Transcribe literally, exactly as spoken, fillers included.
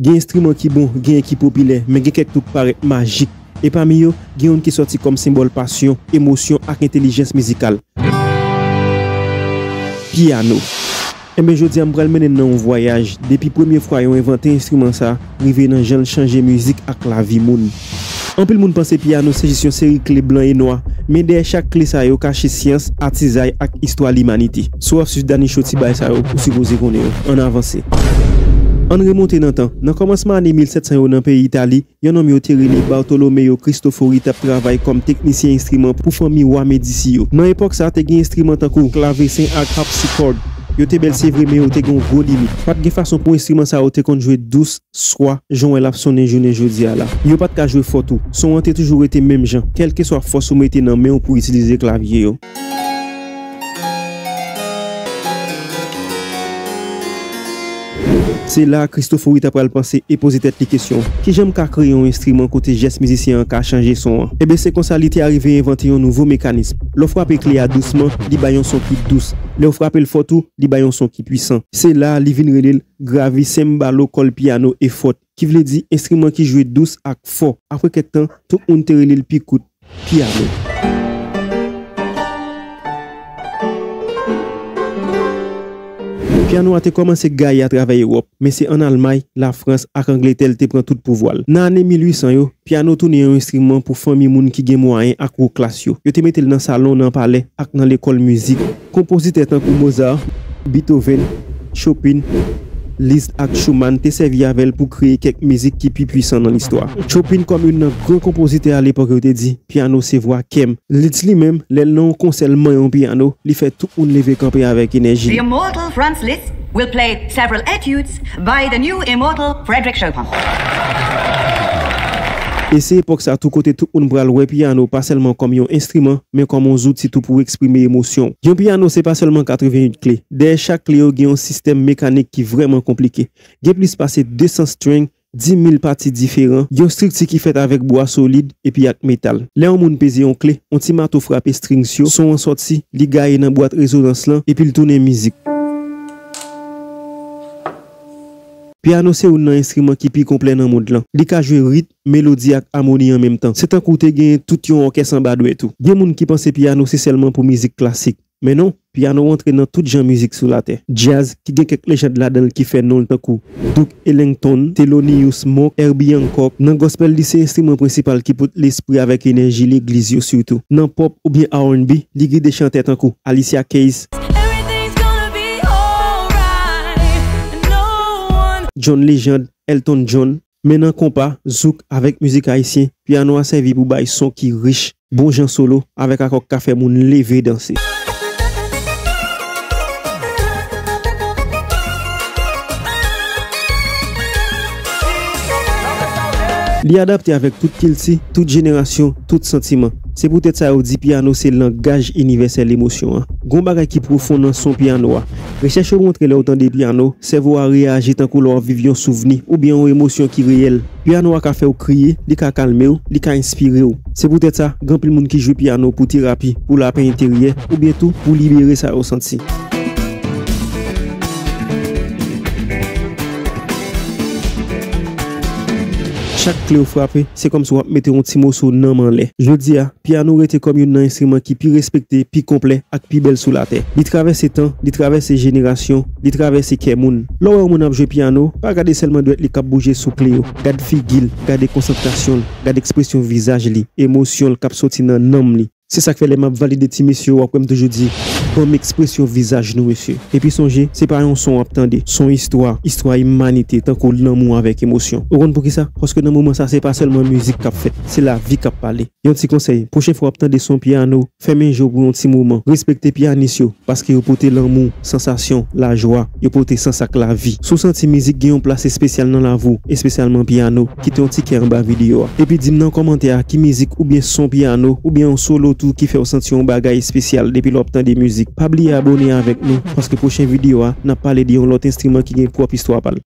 Gen enstriman ki bon, genyen ki popilè, men gen kèk tou k parèt majik. E pami yo, gen youn ki sòti kòm senbòl pasyon, emosyon ak entèlijans mizikal. Pyano. Enben, jodi a, m pral mennen n nan yon vwayaj, depi premye fwa yo envante enstriman sa a, rive nan jan l chanje mizik ak lavi moun. Anpil moun panse pyano se jis yon seri kle blan e nwa, men dèyè chak kle sa yo kache syans, atizay ak istwa limanite. Si w ap swiv Danicho ti bay sa yo, ou sipoze konnen yo. Ann avanse. Ann remonte nan tan. Nan kòmansman ane mil sèt san yo nan peyi Itali, yon nonm yo te rele Bartolomeo Cristofori t ap travay kòm teknisyen enstriman pou fanmi wa Medisi yo. Nan epòk sa, te gen enstriman tankou klavesen ak harpsichord. Yo te bèl se vre, men yo te gen yon gwo limit. Pa t gen fason pou enstriman sa yo te konn jwe dous, swa jan w wè l ap sonnen jounen jodi a la. Yo pa t ka jwe fò tou. Son an te toujou rete menm jan, kèlkeswa fòs ou mete nan men w pou itilize klavye yo. Se la a Cristofori ta pral panse e poze tèt li kesyon, kijan m ka kreye yon enstriman kote jès mizisyen an ka chanje son an? Enben, se konsa li te arive envante yon nouvo mekanis. Lè w frape kle a dousman, li bay yon son ki dous. Lè w frape l fò tou, li bay yon son ki pwisan. Se la a li vin rele l Gravicembalo col piano e forte, ki vle di enstriman ki jwe dous ak fò. Apre kèk tan, tout moun te rele l pi kout, pyano. Pyano a te kòmanse gaye atravè Ewòp, men se ann Almay, Lafrans ak Angletè l te pran tout pouvwa l. Nan ane mil uit san yo, pyano tounen yon enstriman pou fanmi moun ki gen mwayen ak wo klas yo. Yo te mete l nan salon, nan palè ak nan lekòl mizik. Konpozitè tankou Mozart, Beethoven, Chopin, Liszt ak Schumann te sèvi avè l pou kreye kèk mizik ki pi pwisan nan listwa. Chopin, kòm youn nan gran konpozitè alepòk yo, te di, pyano se vwa kè m. Liszt li menm, lè l nan yon konsè l manyen yon pyano, li fè tout moun leve kanpe avèk enèji. The immortal Franz Liszt will play several etudes by the new immortal Frédéric Chopin. E se epòk sa tou kote tout moun pral wè pyano pa sèlman kòm yon enstriman, men kòm yon zouti tou pou eksprime emosyon. Yon pyano se pa sèlman katreventuit kle. Dèyè chak kle yo gen yon sistèm mekanik ki vrèman konplike. Gen plis pase de san string, dis mil pati diferan, yon estrikti ki fèt avèk bwa solid epi ak metal. Lè yon moun peze yon kle, yon ti mato frape strings yo, son an sòti, li gaye nan bwat rezonans lan epi l tounen mizik. Pyano se youn nan enstriman ki pi konplè nan mond lan. Li ka jwe ritm, melodi ak amoni an menm tan. Se tankou w te gen tout yon òkès anba dwèt ou. Gen moun ki panse pyano se sèlman pou mizik klasik. Men non, pyano antre nan tout jan mizik sou latè. Djaz, ki gen kèk lejand ladan l ki fè non l tankou Duke Ellington, Thelonious Monk, Herbie Hancock. Nan gospel, li se enstriman prensipal ki pote lespri avèk enèji legliz yo sitou. Nan pop oubyen R and B, li gide chantè tankou Alicia Keys, John Legend, Elton John. Men nan konpa, zouk avèk mizik ayisyen, pyano a sèvi pou bay son ki rich, bon jan solo, avèk akò k ka fè moun leve danse. Li adapte avèk tout kilti, tout jenerasyon, tout santiman. Se poutèt sa yo di pyano se langaj inivèsèl emosyon an. Gon bagay ki pwofon nan son pyano a. Rechèch yo montre lè w tande pyano, sèvo a reyaji tankou lè w ap viv yon souvni oubyen yon emosyon ki reyèl. Pyano a ka fè w kriye, li ka kalme w, li ka enspire w. Se poutèt sa, gen anpil moun ki jwe pyano pou terapi, pou lapè enteryè, oubyen tou pou libere sa yo santi. Chak kle w frape, se kòmsi w ap mete yon ti moso nanm anlè. Jodi a, pyano rete kòm youn nan enstriman ki pi respekte, pi konplè ak pi bèl sou latè. Li travèse tan, li travèse jenerasyon, li travèse kè moun. Lè w wè yon moun ap jwe pyano, pa gade sèlman dwèt li k ap bouje sou kle yo. Gad figi l, gade konsantrasyon l, gad ekspresyon vizaj li, emosyon l k ap soti nan nanm li. Se sa k fè lè m ap valide ti mesye yo, w ap wè m toujou di, ban m ekspresyon vizaj nou, mesye. Epi sonje, se pa yon son w ap tande, se yon istwa, istwa imanite, tankou lanmou avèk emosyon. Ou konn poukisa? Paske nan moman sa, se pa sèlman mizik k ap fèt, se lavi k ap pale. Yon ti konsèy, pwochen fwa w ap tande son pyano, fèmen je w pou yon ti moman. Respekte pyanis yo, paske yo pote lanmou, sansasyon, lajwa, yo pote sans ak lavi. Si w santi mizik gen yon plas espesyal nan lavi w, espesyalman pyano, kite yon ti kè anba videyo a. Epi di m nan kòmantè a ki mizik oubyen son pyano oubyen yon solo tou ki fè w santi yon bagay espesyal depi lè w ap tande mizik. Pa bliye abòne avèk nou, paske pwochen videyo a, n ap pale de yon lòt enstriman ki gen pwòp istwa pa l.